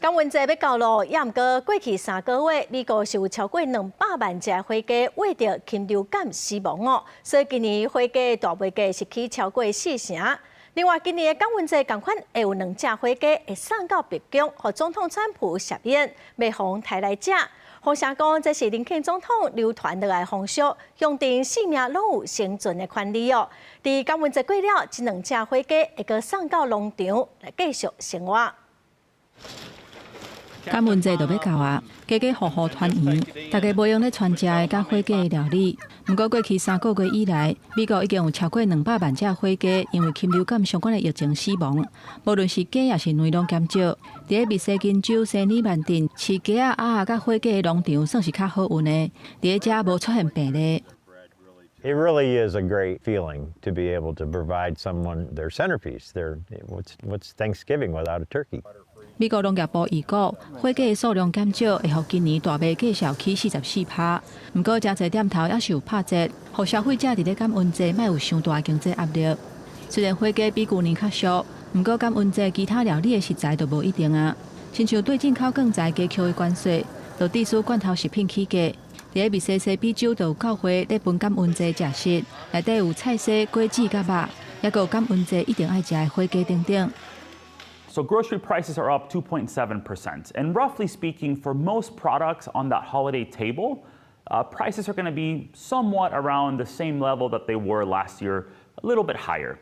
感恩節欲到囉，猶毋過過去3個月，美國是有超過200萬隻火雞穢著禽流感死亡哦，所以今年火雞大賣價是起超過四成。另外，今年的感恩節仝款會有兩隻火雞會送到白宮，予總統川普赦免，袂予人刣來食。風聲講，這是林肯總統流傳落來風俗，象徵性命攏有生存的權利哦。佇感恩節過了，這兩隻火雞會閣送到農場來繼續生活。感恩節就欲到啊，家家戶戶團圓，大家無閒咧傳食的佮火雞的料理。毋過過去3個月以來，美國已經有超過200萬隻火雞因為禽流感相關的疫情死亡。無論是雞抑是卵攏減少。佇咧密西根州西爾曼鎮飼雞仔、鴨仔佮火雞的農場算是較好運的，佇咧遮無出現病例。 It really is a great feeling to be able to provide someone their centerpiece. What's Thanksgiving without a turkey? 美國農業部預估，火雞的數量減少會予今年大賣價數起44%。毋過，誠濟店頭猶是有拍折，予消費者佇咧感恩節莫有傷大的經濟壓力。雖然火雞比舊年較俗，毋過感恩節其他料理的食材就無一定啊。親像對進口鋼材加扣的關稅，就致使罐頭食品起價。佇咧密西西比州就有教會咧分感恩節食食，內底有菜絲、果子佮肉，猶閣有感恩節一定愛食的火雞等等。 So grocery prices are up 2.7%. And roughly speaking, for most products on that holiday table, prices are going to be somewhat around the same level that they were last year, a little bit higher.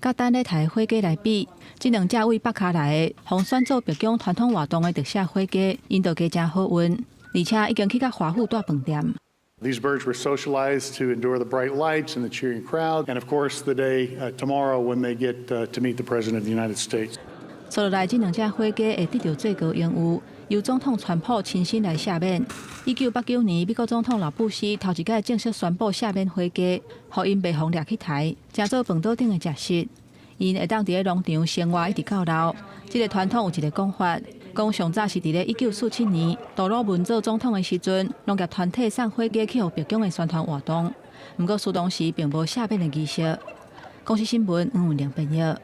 佮等咧刣火雞來比，這兩隻對北跤來的，予選做白宮傳統活動的特色火雞，𪜶就加誠好運，而且已經去佮華府蹛飯店。 These birds were socialized to endure the bright lights and the cheering crowd, and of course, the day tomorrow when they get to meet the President of the United States. 接落來，這兩隻火雞會得著最高榮譽，由總統川普親身來赦免。1989年，美國總統老布希頭一擺正式宣布赦免火雞，予𪜶袂予掠去刣，成做飯桌頂的食食。𪜶會當佇咧農場生活一直到老。這個傳統有一個講法，講上早是佇咧1947年，杜魯門做總統的時陣，農業團體送火雞去予白宮的宣傳活動。毋過，當時並無赦免的儀式。公視新聞黃文玲編譯。